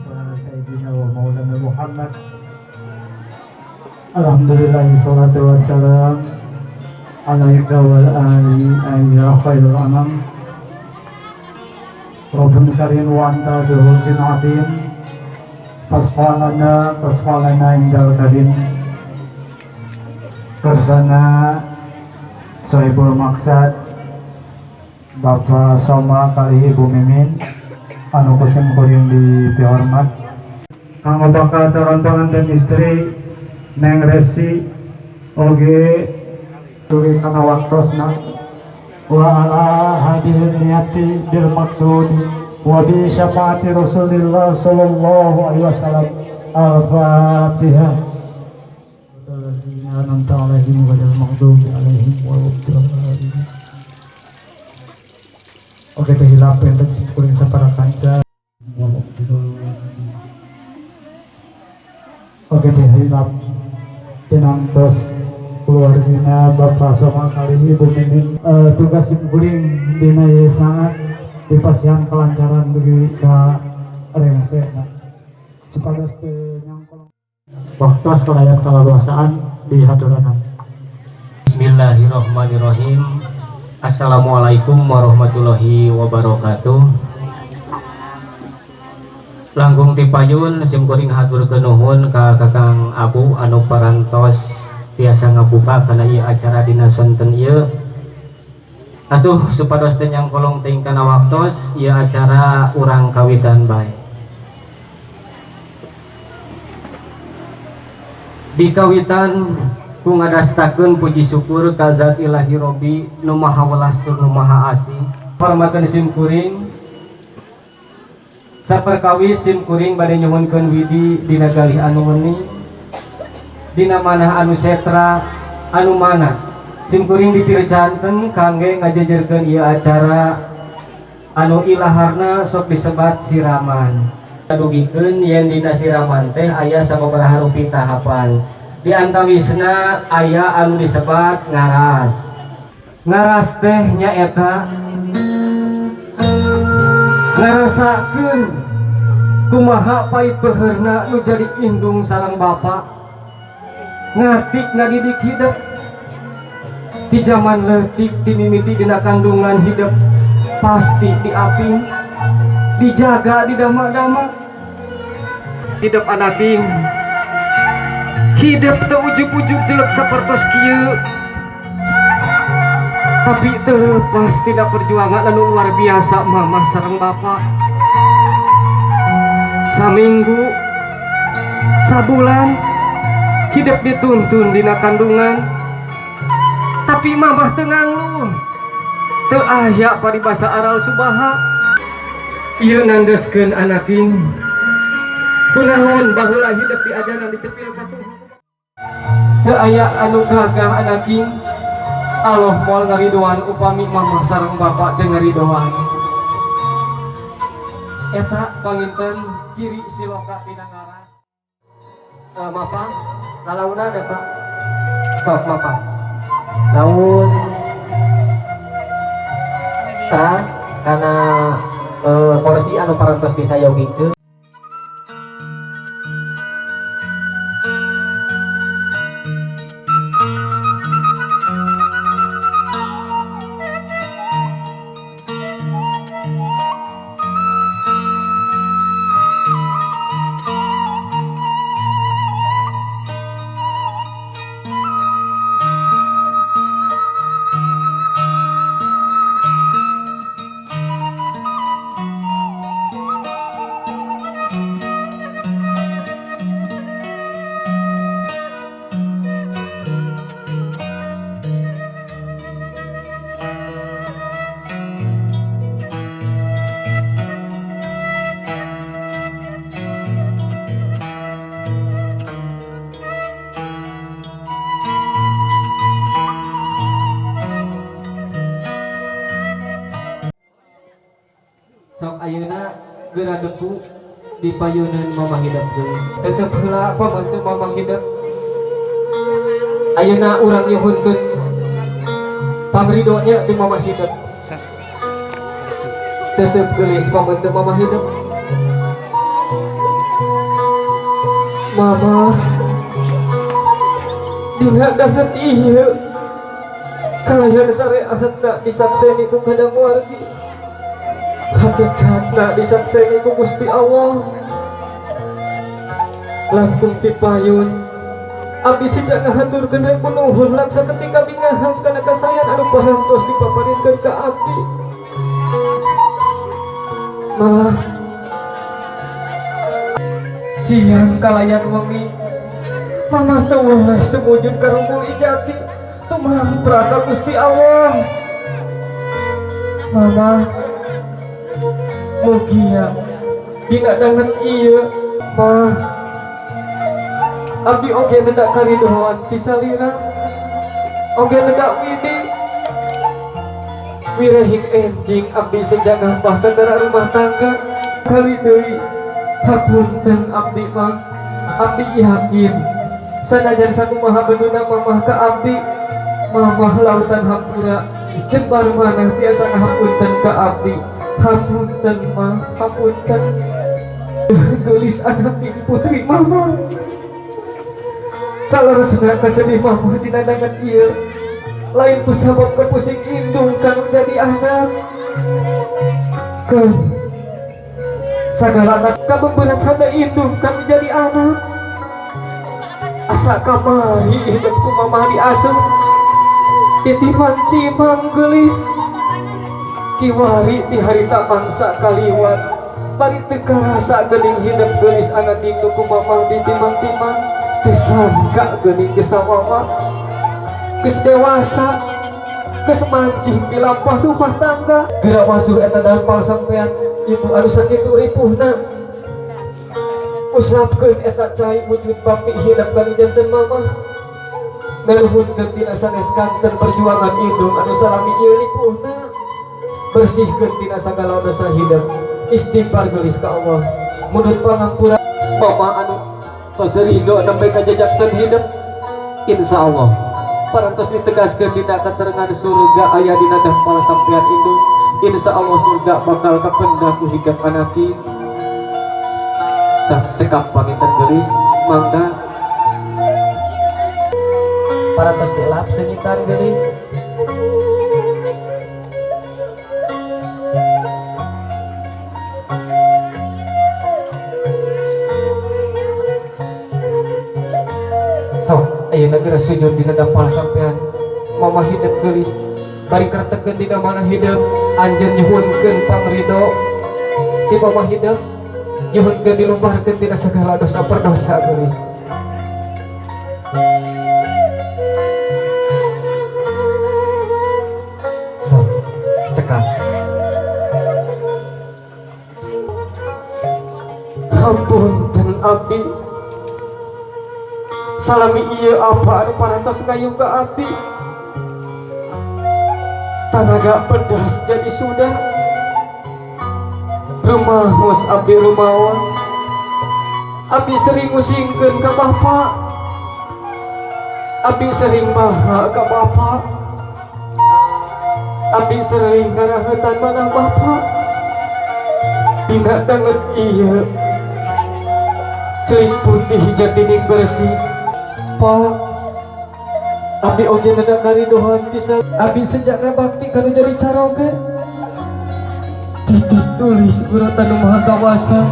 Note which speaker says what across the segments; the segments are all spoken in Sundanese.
Speaker 1: Mustafa Sayyidina wa Maulana Muhammad. Alhamdulillah salatu wassalam alaika wal ali ayya khairul anam. Rabbun karim wa anta bihulkin adim. Fasfalana fasfalana indal karim. Kersana Sohibul Maksad Bapak Soma kali Ibu Mimin anu kusim kuring dipihormat kanggo bakal calon pengantin istri Neng Resi oge dugi kana waktosna wa ala hadhihi niyati bil maksudi wa bi syafaati Rasulillah sallallahu alaihi wasallam. Al-Fatihah. An'amta alaihim ghairil maghdubi alaihim waladdallin. Oke teh hilap enten simkuring sapara kanca. Oke teh hilap tinantos keluargina Bapak Soma kali Ibu Mimin. Tugas simkuring dina ieu sangat dipasihan kelancaran dugi ka rengse supados teu nyangkolong waktu kalayan kalaluasaan di haturanan.
Speaker 2: Bismillahirrahmanirrahim. Assalamualaikum warahmatullahi wabarakatuh. Langkung tipayun simkuring haturkeun nuhun ka Kakang Abu anu parantos tiasa ngabuka kana ieu acara dina sonten ieu. Atuh supados teu nyangkolong teuing kana waktos ieu acara urang kawitan bae. Di kawitan ku ngadastakeun puji syukur ka zat ilahi robbi nu maha welas tur nu maha asih. Hormateun simkuring saperkawis simkuring bade nyuhunkeun widi dina galih anu wening dina manah anu setra anu mana simkuring dipircanten kangge ngajejerkeun ieu acara anu ilaharna sok disebat siraman. Dugikeun yen dina siraman teh aya sababaraha rupi tahapan. Di antawisna aya anu disebat ngaras. Ngaras teh nyaeta ngarasakeun kumaha pait peheurna nu jadi indung sareng bapa. Ngatik ngadidik hidep di zaman leutik dimimiti dina kandungan hidep pasti diaping dijaga didama-dama hidep anaking hidep teu ujug-ujug jelek sapertos kieu tapi terlepas tidak perjuangan anu luar biasa mamah sareng bapak. Saminggu sabulan hidup dituntun dina kandungan tapi mamah teu ngangluh teu aya paribasa aral subaha ieu nandeskeun anaking kunaon baheula hidup diajaran dicepil ka Tuhan teu aya anu gagah anaking Allah moal ngaridoan upami mamah sareng bapak teu ngaridoan. Eta panginten ciri siloka tina ngaras. Mapa lalaunan eta sok mapa laun teras kana kursi anu parantos disayogikeun. Sok ayeuna geura deku di payuneun mamah hidep geus. Tetep heula pameunteu mamah hidep. Ayeuna urang nyuhunkeun pangridonya ti mamah hidep. Tetep geulis pameunteu mamah hidep. Mama dina danget ieu kalayan sareatna disakseni ku kadang wargi, hakikatna disakseni ku Gusti Allah. Langkung ti payun abdi seja ngahaturkeun ribu nuhun laksa ketika bingahan kana kasayan anu parantos dipaparinkeun ka abdi. Mah siang kalayan wengi mama teu weleh sumujud ka Rabbul Ijati tumampra ka Gusti Allah. Mama mugia dina danget ieu mah abdi oge nendak karidoan ti salira, oge nendak widi wirehing enjing abdi sejangan pasagara rumah tangga kali deui. Hapunten abdi mah, abdi yakin sanajan sakumaha benduna mamah ka abdi, mamah lautan hampura jembar manah tiasa ngahapunten ka abdi. Hapunten mah, hapunten gelis anak putri mama. Saleresna kasedih mamah dina danget ieu lain ku sabab kapusing indung kanu jadi anak. Keun sagala kabemberat hate indung kanu jadi anak. Asa kamari hidup ku mamah diasup ditimang-timang gelis kiwari di harita mangsa kaliwat bari teu karasa geuning hidup gelis anak indung ku mamah ditimang-timang. Teu sangka geuning geus sawawa geus dewasa geus mancing di lampah rumah tangga. Geura wasuh eta dampal sampean ibu anu sakitu ripuhna, usapkeun eta cai wujud bakti hidup kanu janten mamah. Ngaluhunkeun tina sanes kanten perjuangan indung anu salami ieu ripuhna, bersihkeun tina sagala dosa hidup, istighfar geulis ka Allah mundut pangampura mama anu tos ridho nembe kajajakkeun hidup. Insyaallah parantos ditegaskeun dina katerangan surga aya dina dampal sampean indung. Insyaallah surga bakal kapendak ku hidup anaki. Sah cekap panginten geulis mangga parantos dilap sengitan geulis. Sok ayeuna geura sujud dina dampal sampean mama hidup geulis bari kertekeun dina mana hidup anjeun nyuhunkeun pangrido ti mama hidup, nyuhunkeun dilumparkeun tina sagala dosa perdosa geulis. Sok cekap. Hapunten abdi salami ieu apa anu parantos ngayung ka abdi, tanaga pedas jadi sudah rumahos abdi rumaos. Abdi sering ngusingkeun ka bapa, abdi sering maha ka bapa, abdi sering ngarahetan manah bapa. Dina danget ieu celing putih jatining bersih. Pak abdi oge nedak karidohan ti abdi sejak bakti kanu jadi caroge titis tulis guratan nu maha kawasa.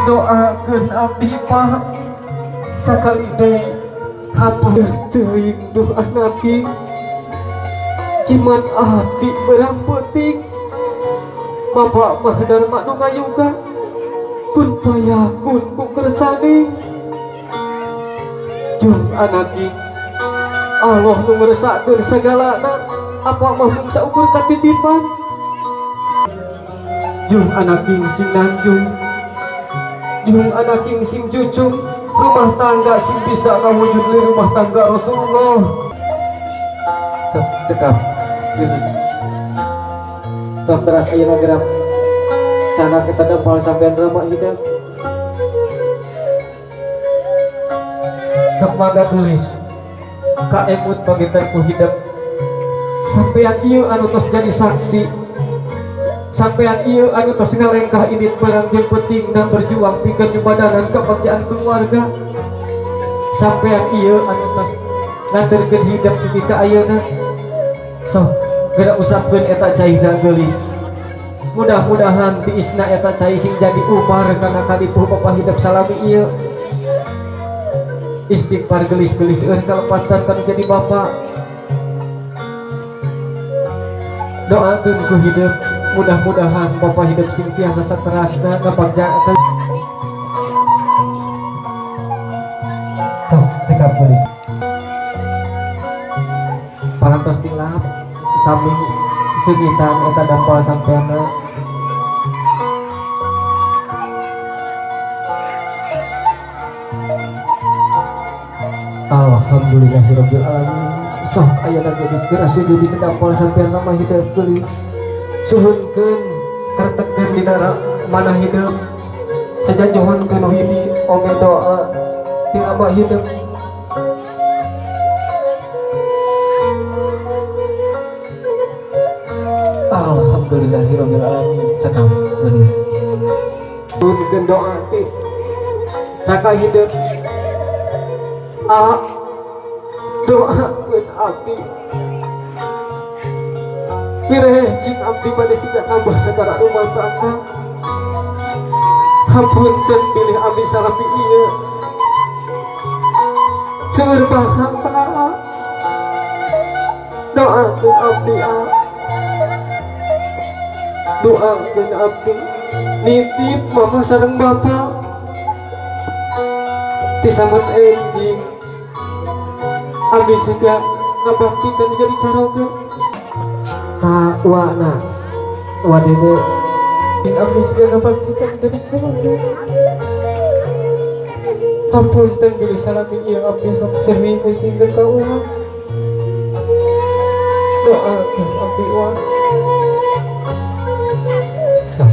Speaker 2: Doakeun abdi Pak sakali deui hapus teuing duh anaki jimat ati berang peuting. Bapak mah darma nu ngayuga kun payakun ku kersaning. Jung anaki Allah nu ngresakeun sagalana apa mah mung saukur katitipan. Jung anaking sing nanjung, jung anaking sing cucung, rumah tangga sing bisa ngawujud li rumah tangga Rasulullah. Sok cekap geus. Sok teras ayeuna gerak cana kita dampal sampean rama hidup. Sok mangga geulis kaemut panginten ku hidup sampean ieu anu tos jadi saksi, sampean ieu anu tos ngalengkah indit barang jeung penting dan berjuang pikeun nyumadanan kebagjaan keluarga. Sampean ieu anu tos nganterkeun hidep di kita ayeuna. Sok geura usapkeun eta caina geulis. Mudah-mudahan tiisna eta cai sing jadi umar kana kadipuh bapak hidep salami ieu. Istighfar geulis-geulis eueuh kalepatan kana jadi bapak. Doakeun ku hidep, mudah-mudahan bapak hidep sing tiasa saterasna ngabagjakeun. Sok cekap geulis. Parantos dilap sami seungitan eta dampal sampeanna. Alhamdulillahirabbil alamin. Sok ayeuna geus geura sujud di dampal sampean mah hidep geulis. Suhunkeun tertekeun dina manah hidep. Sejan nyuhunkeun widi oge doa ti ama hidep. Alhamdulillahirabbil alamin. Cekap geulis. Suhunkeun doa ti raka hidep. A doakeun abdi. Mireh jing abdi bade sejak nambah sagara rumah tangga. Hapunten bilih abdi salami ieu. Seueur bahang ka. Doakeun abdi a. Doakeun abdi nitip mama sareng bapak. Ti samot enjing abdi siga ngabaktikan jadi caroge ka uana wa dede abdi siga ngabaktikan jadi caroge. Hapunten geulis salami ieu abdi sok sering musingkeun ka uang. Doakeun abdi uang. Sok.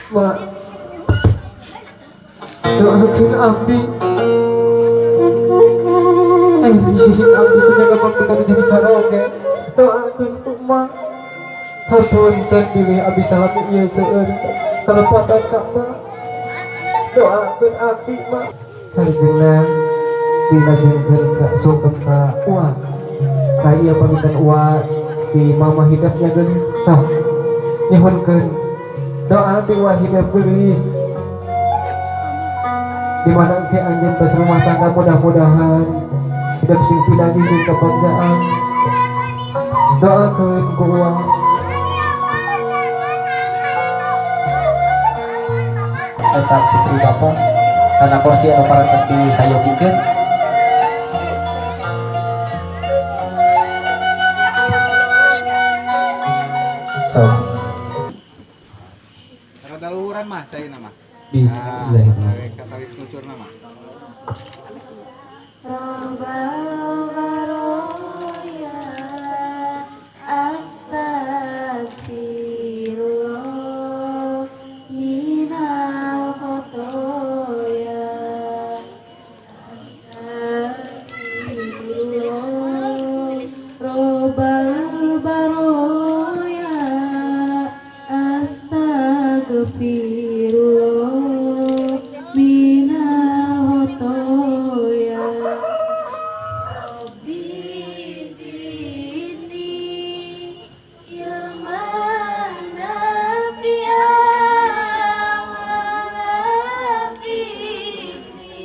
Speaker 2: Ma, doakeun abdi. Anjing abdi sejak ngabaktikan jadi caroge. Doakeun umak. Hapunten bilih abdi salami ieu seueur kalepatan ka ma. Doakeun abdi ma. Sarjana dilajengkeun ka sungkem ka uak. Ka ieu panginten uak di mama hidepnya geulis. Tah nyuhunkeun doa ti uak hidep geulis. Di mana engke anjeun tos rumah tangga mudah-mudahan hidep sing pinagih jeung kabagjaan. Doakeun ku uak. Eta putri bapak kana kursi anu parantos disayogikeun. So.
Speaker 3: Rada luhuran mah caina mah.
Speaker 2: Bismillahirrahmanirrahim.
Speaker 3: Katawis kucurna mah.
Speaker 4: Astagfirullah minal khotoya. Astagfirullah robbal baroya. Astagfirullah minal khotoya. Rabbi zidni ilman nafi'a wa wafini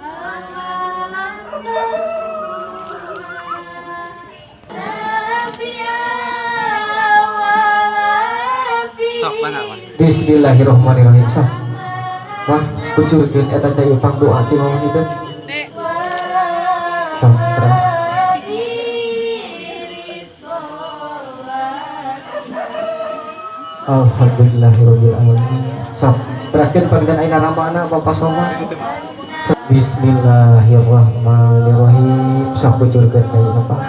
Speaker 4: amalan nasuha nafi'a wa
Speaker 3: Sok mana mah.
Speaker 2: Bismillahirrahmanirrahim. Sok. Wah, kucurkeun eta cai pang doa ti mama hidep. Sok keras. Alhamdulillahirabbil alamin. Sok, teraskeun panginten ayeuna ramana Bapak Soma. Sok, Bismillahirrahmanirrahim. Sok kucurkeun cai Bapak.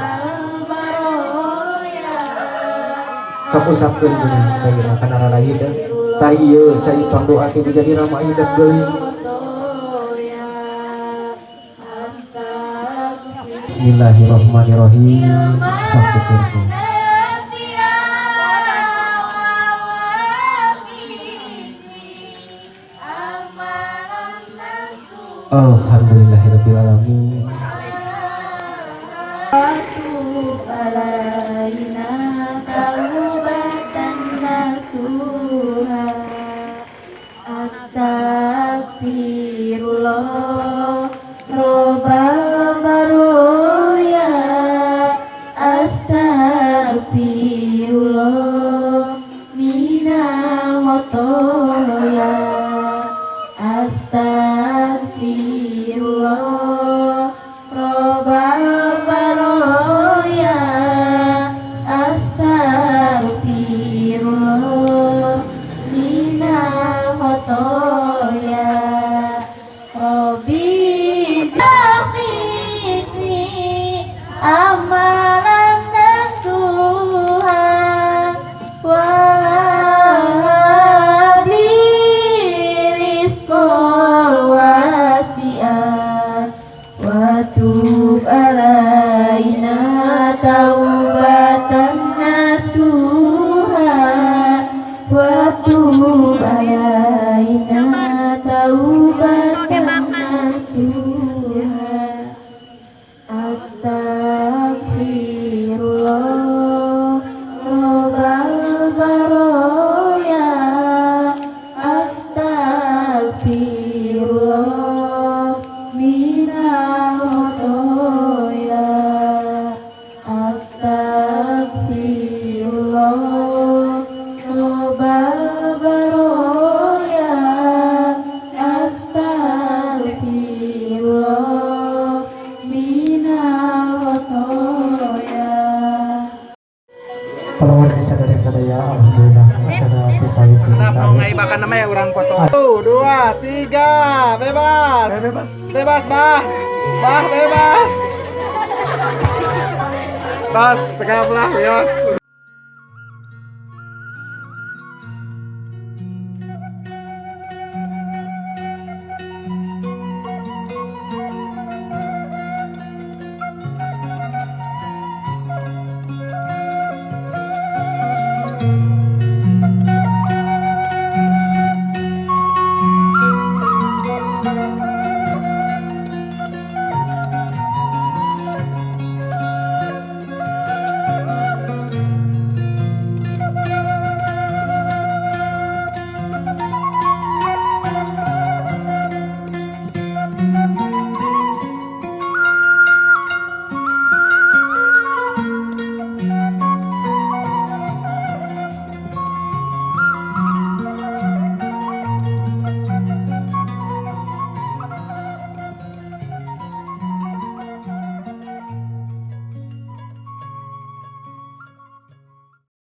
Speaker 2: Sok usapkeun geulis caina kana rara hidep. Tah ieu cai pangdoa ti jadi rama hidep geulis. Bismillahirrahmanirrahim. Sok kucurkeun. Alhamdulillahirabbil alamin.
Speaker 4: وتب علينا توبة نصوحا. أستغفر الله رب البرايا، أستغفر الله من الخطايا، أستغفر الله رب البرايا، أستغفر الله من الخطايا. رب زدني amalan nasuha ولا هب لي رزقا واسعا وتب علينا توبة نصوحا وتب علينا توبة نصوحا. أستغفر الله رب البرايا، أستغفر الله من الخطايا، أستغفر الله رب البرايا، أستغفر الله من الخطايا.
Speaker 1: Para warga sadaya sadaya, alhamdulillah acara TKW.
Speaker 3: Kenapa nggak makan namanya orang foto? Satu, dua, tiga, bebas.
Speaker 1: Bebas.
Speaker 3: Bebas, Bah. Bah, bebas. Bas, sekarang lah, bebas.